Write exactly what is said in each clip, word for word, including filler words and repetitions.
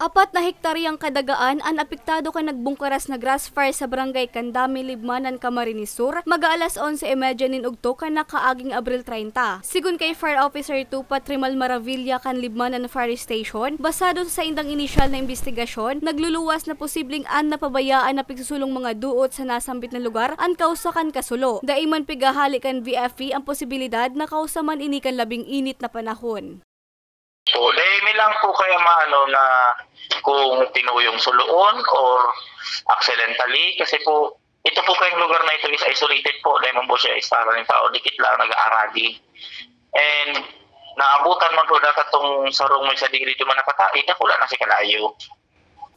Apat na hektaryang kadagaan an apektado kan nagbungkaras na grass fire sa barangay Candami, Libmanan, Camarines Sur, mag-aalas onse y media nin ugto kan nakaaging Abril treinta. Sigon kay Fire Officer two Patrimal Maravilla kan Libmanan Fire Station, basado sa saindang inisyal na imbestigasyon, nagluluwas na posibleng an napabayaan na pigsusulong mga duot sa nasambit na lugar an kausa kan kasulo. Dai man pigahali kan V F P ang posibilidad na kausa man ini kan labing init na panahon. Po, dahil may lang po kaya maano na kung tinuyong suluon or accidentally, kasi po ito po kayong lugar na ito is isolated po, dahil man po siya is parang yung tao, dikit lang nag-aaragi. And naabutan man po na katong sarong may sadiri duman nakakain, na wala na si kalayo.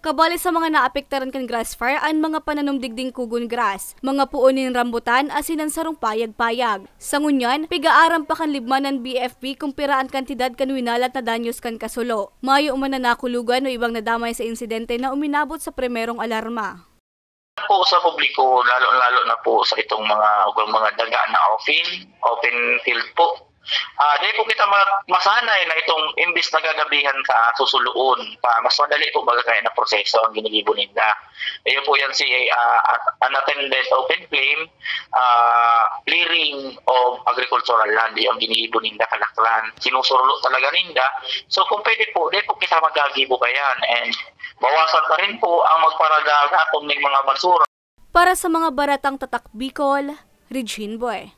Kabali sa mga naapektaran kan grass fire an mga pananom digding kugon grass, mga puon nin rambutan asin an sarong payag-payag. Sa ngunyan, pigaaram pa kan Libmanan B F P kung pira an kantidad kan winalat na danyos kan kasulo. Mayo man na nakulugan o ibang nadamay sa insidente na uminabot sa primerong alarma. Po sa publiko, lalo-lalo na po sa itong mga, mga daga na open, open field po. Ah, di po kita ma- masanay na itong imbis na gagabihan ka, susuloon pa. Mas madali po baga kaya na proseso ang ginigibo ninda. Iyo po yan si ah, at- unattended open flame, ah, clearing of agricultural land, yung ginigibo ninda kalaklan. Sinusurlo talaga ninda. So kung pwede po, di po kita magagibo kayan. And bawasan pa rin po ang magparadagatong ng mga basura. Para sa mga baratang tatak Bicol, Regine Boy.